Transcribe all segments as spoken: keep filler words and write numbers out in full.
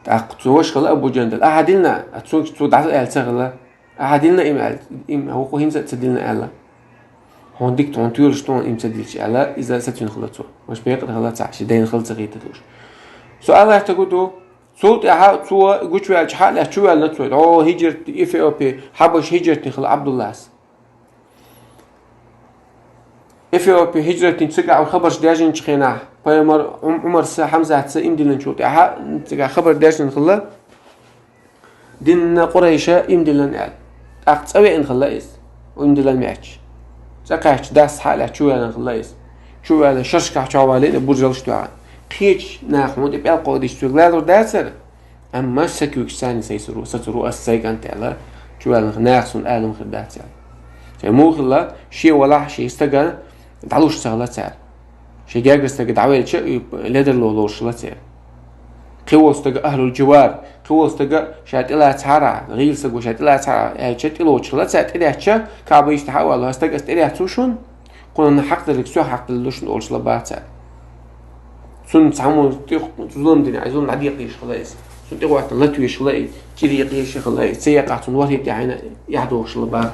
ТӀаккха цу ваша хилла Абу Джандал. Ахьа дилна, а цунга цо дӀа аьлла ца хилла. Ахьа дилна им аьлла, им вукхо хӀинца а ца дилна аьлла. Хьуна дика тхуна тоьлаш тхуна им ца дилча аьлла, иза сацвина хилла цо. Ваша бекъа хилла ца, ши дайна хила ца хийта туш. Со Аллах тагу ду, цул тӀаьхьа цо гучаваьлча хьа а лаьцна чу ваьлла цо. О, хиджрат, Эфиопия, Хьабаш хиджратин хилла Абдуллас. Эфиопия хиджратин цигахь хабарш даьжинчу хенахь, пайхамар Ӏум-, Ӏумарса, Хьамзатса им диллинчул тӀаьхьа, цигахь хабар даьжина хилла, динна Къурайша им диллина аьлла. ТӀаккха цӀа веана хилла иза, им диллина меттахь. ЦӀа кхаьчча дас хьа а лаьцна чу ваьллина хилла иза. Чу ваьллина шерашкахь чохь валийна, буржалш тоьхна. Кхечу наха хьуна тӀе пӀелг кховдийча цуьнга лалур дацара? Амма са куьйгаш царна сайсур ву, сацур ву ас сайга кӀант аьлла, чу ваьллина наха цунна алам хир дац аьлла. Шайн муха хилла, шен валахь, шен стага дӀалуш ца хилла цара. Шен гергара стага дӀавелча, и ледарло лоруш хилла церан. Кхин волу стага ахьлул дживар, кхин волу стага ша тӀелацахьара, гӀийла стага ша тӀелацахьара аьлча, тӀелоцуш хилла цара, тӀедеттача, Каъба йист хьа а валло, хьан стага ас тӀедетташ ву шуна? Кхунна хьакъ дерг, со хьакъ дерг ду шуна олуш хилла бац цара. Цунна цхьаммо тӀе зулам дина, ай зулам дӀадекъа дезаш хилла иза. Цунна тӀе гӀоттина лата везаш хилла и, чӀир екъа езаш хилла и, ца екъахь цунна ворхӀе тӀе хьайна яхь дохуш хилла бац.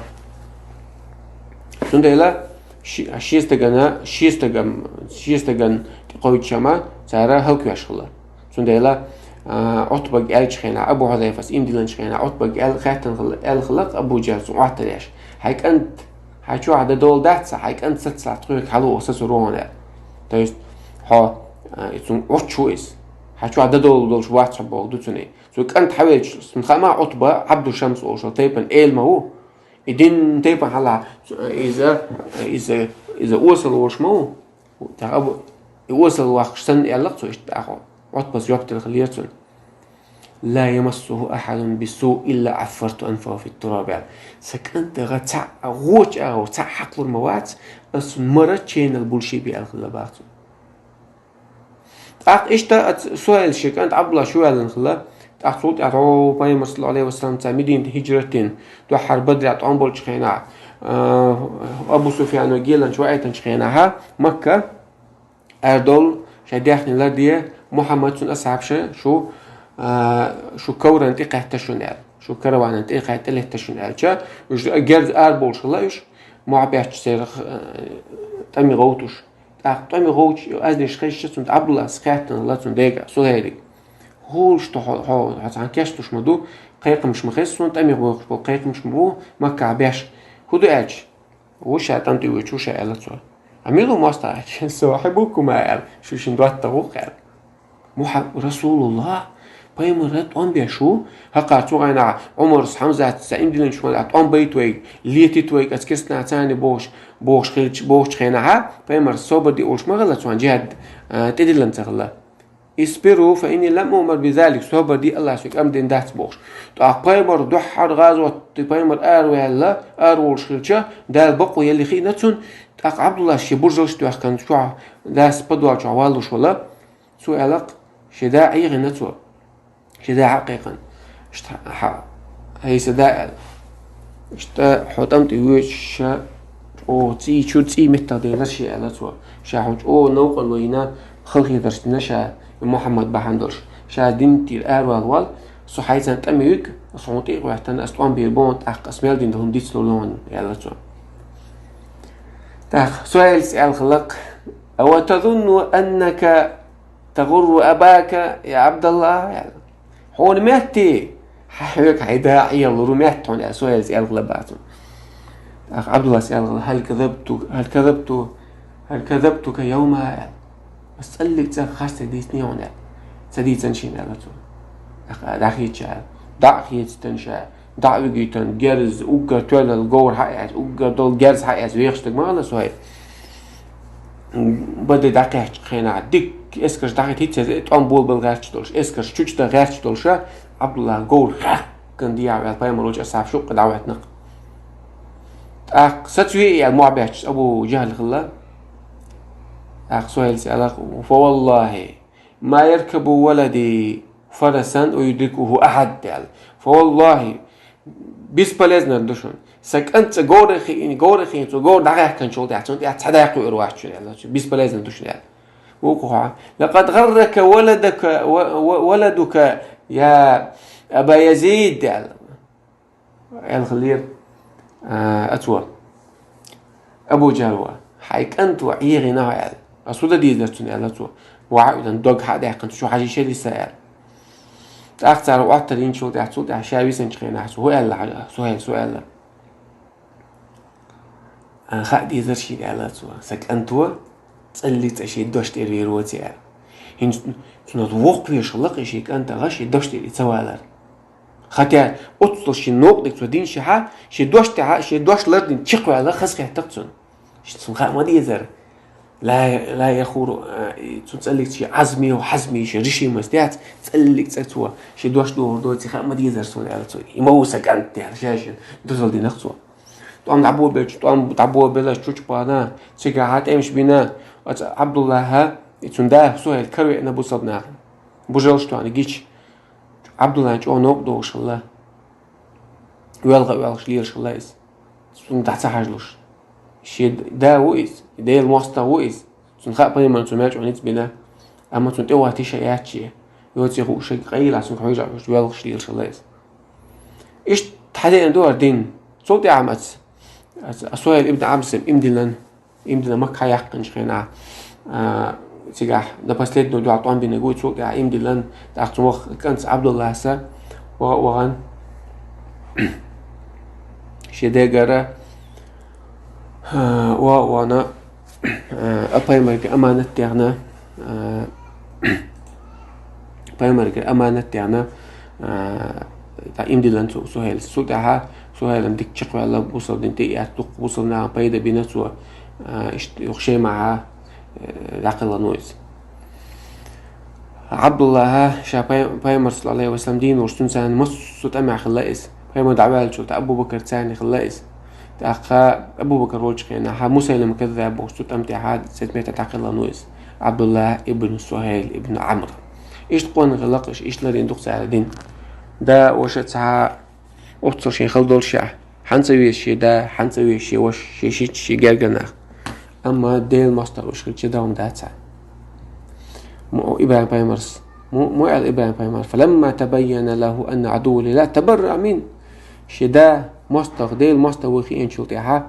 Цундела ши-, шен стагана, шен стагам-, шен стагана тӀе кхойчу шама цара хӀаллаквеш хилла. Цундела, а, Ӏутбага аьллачу хенахь, Абу Хьузайфас им диллинчу хенахь, Ӏутбага аьл-, хаьттина хилла, аьлла хилла Абу Джахьлас, Ӏоттар еш: «Хьайн кӀант, хьан чохь дан долу дац, хьайн кӀант сацалахь, тхоьга хьало а сацур ву хьуна», аьлла. То есть, хьо, а, и цунна Ӏуттуш ву иза. Хьан чохь дан долу долуш вац хьо боху ду цуьнан. Цуьнан кӀант хьавелча, цунна хаьа ма Ӏутба, Ӏабду Шамс олуш волу тайпана эла ма ву. И дин тайпана хьалха, иза, иза, иза осал волуш ма ву. ТӀаккха Абу, и осал ваккхаш санна аьлла-кх цо иштта тӀаккха. Ӏутбас жоп делла хиллера цунна: «Ла ямассуху ахьадун бису илла Ӏаффарту анфаху фит тураб», аьлла. Сан кӀантах цхьаъ гӀочу агӀор, цхьаъ хьакхалур ма вац, ас мара ченал булший бе аьлла хилла баха цо. ТӀаккха иштта а ц-, Сухьайла шен кӀант Ӏабдуллас чу ваьллина хилла. ТӀаккха цул тӀаьхьа гӀо пайхамар, саллаллаху Ӏалайхи ва саллам, цара Мединате хиджрат дина, дуьххьара Бадре тӀом болчу хенахь, а, Абу Суфьяно геланчу ваийтинчу хенахь, Макка аьрдолу шайн даьхни ларде, Мухьаммад, цуьнан асхьабаша, шу, а, шу коврана тӀе кхетта шуна аьлла, шу караванан тӀе кхетта летта шуна аьлча, уьш герз арабовлуш хилла уьш, мохь бетташ церах, а, тӀаме гӀовтуш. ТӀаккха тӀаме гӀовтуш аьзнаш хезча, цунна Ӏабдуллас хаьттина хилла цуьнан дега, Сухьайлига: «ХӀун луш ду хьо, хьо, хьо цхьана кечдуш ма ду, кхайкхамаш ма хеза суна, тӀаме гӀовтуш болу кхайкхамаш ма бу, Маккахь беш. ХӀун ду?» аьлча, «Ву ша, тӀам тӀе воьдуш ву ша», аьлла цо. «Ӏа мила ву мостагӀа?» аьлча, «Со хьан бу хӀума», аьлла, шу шина доттагӀа ву-кх аьлла. Мухьа-, Расулуллах, пайхамар тӀом беш ву, хӀокхара цу хенахь Ӏумарс, Хьамзатс, цхьа им динан чу хенахь тӀом байта вайга, летийта вайга, аса кестнацани бохуш, бохуш хилча, бохучу хенахьа, пайхамар собар де олуш ма хилла цунна, джихад, а, тӀедиллина ца хилла. «Исбиру, фа инни лам уъмар би залик», собар де, Аллас соьга ам дина дац бохуш. ТӀаккха пайхамар дуьххьара гӀазот, пайхамар араваьлла, араволуш хилча, Дала бакъо елли хиъна цунна, тӀаккха Ӏабдуллас шен буржалш а тоьхкана, чохь, дас подвал чохь валлуш вала, цо аьлла-кх, шен да Ӏехийна цо. Шен да хьакхайкхина. Иштта хьа-, хьайса да аьлла. Иштта хьо тӀам тӀе воьдуш ша, чӀогӀа цӀий чу, цӀий меттах дезара шен аьлла цо. Ша хьо чӀогӀа новкъарло йина, халахетарш дина ша, и Мухьаммад бахьана долуш. Ша дин тӀера аравала вала, со хьайцана тӀаме виг, аса хьуна тӀе а гӀоьттина, аса тӀом бийр бу хьуна, тӀаккха аса мел дина хӀума дицлур ду хьуна, аьлла цо. ТӀаккха Сухьайлас аьлла хилла-кх: «Ава тазунну аннака тагӀурру абака, я Ӏабдаллах?» аьлла. «Хьуна метти, хьан хьоьга хьайн да Ӏехалур ву метта хьуна», аьлла, Сухьайлас аьлла хилла баха цунна. ТӀаккха Ӏабдуллас аьлла хилла: «Хьал казабту, хьал казабту, хьал казабтука йовма», аьлла. «Ас цӀаллиг цӀа харц ца дийцинний хьуна?» аьлла. «Ца дийцина шена», аьлла цо. ТӀаккха дӀахийцича аьлла. ДӀа а хийцитина ша, дӀа а вигийтина, герз, уггар тоьллал говр хьаэца, уггар долу герз хьаэца вехаш стаг ма хилла Сухьайла. Бадре дӀакхаьччу хенахь, дикка эскарш дӀахӀиттийта, тӀом болабала гӀерташ долуш, эскарш чу чу дан гӀерташ долуша, Ӏабдуллах говр хаьхкина дехьа ваьлла, пайхамар волчу асхьабаш юккъе дӀахӀоьттина-кх. ТӀаккха сацаве и аьлла мохь бетташ Абу Джахьл хилла. ТӀаккха Сухьайлас аьлла-кх: «Фа валлахи, ма яркабу валади фарасан ва юдрикуху ахьад», аьлла. «Фа валлахи, бесполезно ду шуна. Сан кӀант цӀа говра хиъна, говра хиъна, цо говр дӀахаьхкинчул тӀаьхьа, цунна тӀаьхьа цхьа дай кхуьур вац шуна», аьлла. Бесполезно ду шуна аьлла. Вукху хьо: «Лакъад гӀаррака валадака ва, ва, валадука «Я Аба Язид», аьлла. Аьлла хиллера, а, цо. Абу Джахьла: «Хьай кӀант ва Ӏехийна хьо», аьлла. «Ас хӀун дан дезар цунна?» аьлла цо. «Ваха а витана, дог хьа а даьккхина, цу чу хьажийша дисса», аьлла. ТӀаккха цар Ӏоттар йинчул тӀехьа, цул тӀехьа ша висинчу хенахь цо хӀун аьлла, Сухьайла, Сухьайла? А, хаа дезар шена, аьлла цо, сан кӀант ва, цӀаллиг цӀа шен дош тӀера вер вац, аьлла. ХӀинца цунах воккхавеш хилла-кх шен кӀантах шен дош тӀера и ца валар. Хотя оццул шен новкъа дерг цо динчул тӀехьа, шен дош тӀехьа, шен дош лардина чекхваьлла хазахетта-кх цунна. Цунна хаа ма дезара. Ла, ла яхуру, а, и цу цӀаллиг цӀа шен Ӏазми ва хьазми, шен решимость яц, цӀаллиг цӀа цо шен дош дохур доций хаа ма дезара суна, аьлла цо. И ма ву сан кӀант, аьлла, ша шена дозалла дина-кх цо. ТӀом дӀаболабелча, тӀом дӀаболабелча чу чубахана, цигахьа тӀемаш бина, оцу Ӏабдуллахьа, и цуьнан да Сухьайла каравеана бусалба нахана. Бужалш тоьхна гича, Ӏабдуллахьна чӀогӀа новкъа догӀуш хилла. Оьлха а оьлхуш лелаш хилла иза. Цунна дӀа ца хьажалуш. Шен да ву иза, Делан мостагӀа ву иза. Цунна хаьа пайхамарна цо маьӀ чӀогӀа ницкъ бина. Амма цунна тӀе вахийта йиш яц шен. Йоций хууш, шега къайлахь цунга хьожа а хьожуш, воьлхуш лелаш хилла иза. Иштта хьадеана ду хӀара дин. Цул тӀаьхьа маца, ас, ас Сухьайл ибн Ӏамрас иман диллина, иман диллина Макка хьаяьккхинчу хенахь, а, цигахь до последнего дуьхьал тӀом бинарг ву, цул тӀаьхьа иман диллина, тӀаккха цуьнан воккха кӀант Ӏабдуллас ваха а вахана, шен дегара, а, ваха а вахана, а, пайхамарга аманат а дехна, а, пайхамарга аманат а дехна, а, тӀаккха иман диллина цу Сухьайлас. Цул тӀаьхьа Сухьайлна дика чекхваьлла, бусалба дин тӀе а эцна, дуккха бусалба нахана пайда бина цо, а, иштта юха Шемахьа, э, дӀакхелхина ву иза. Ӏабдуллахьа ша пай-, пайхамар, саллаллаху Ӏалайхи ва саллам, дийна волуш цуьнан царна массо а тӀамехь хилла иза. Пайхамар дӀаваьллачул тӀаьхьа Абу-Бакар царна хилла иза. ТӀаккха Абу-Бакар волчу хенахь, хьан Мусайлима Каззаб бохуш цу тӀам тӀехьа цецмета дӀакхелхина ву иза. Ӏабдуллахь ибн Сухьайл ибн Ӏамр. Иштта къонахий хилла-кх уьш, иштта ларйина ду-кх цара дин. Да, ваша цхьа оццул шен хала долуш а, хьан ца веза шен да, хьан ца веза шен ваша, шен шийтта, шен гергара нах. Амма Делан мостагӀа уьш хилча дагӀма дац хьан. Мо ИбрахӀим пайхамарс, мо, мо аьлла ИбрахӀим пайхамар: «فلما تبين له أنه عدو لله تبرأ منه». Шен да мостагӀа, Делан мостагӀа ву хиъначул тӀаьхьа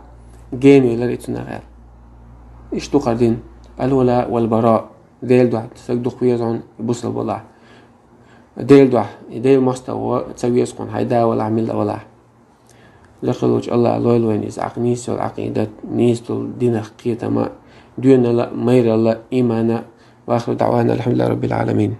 гена велира и цунах аьлла. Иштта ду хӀара дин. الولاء والبراء. Делан дуьхьа стаг дукха веза хьуна, бусалба валахь. Делан дуьхьа, Делан мостагӀа ца веза хьуна хьайн да валахь, милла валахь. Лекха волчу АллахӀа лойла вайна иза Ӏакъ-, нийса йолу Ӏакъида, нийса долу динах кхетам а, доьналла а, майралла а, иман а. وآخر دعوانا أن الحمد لله رب العالمين.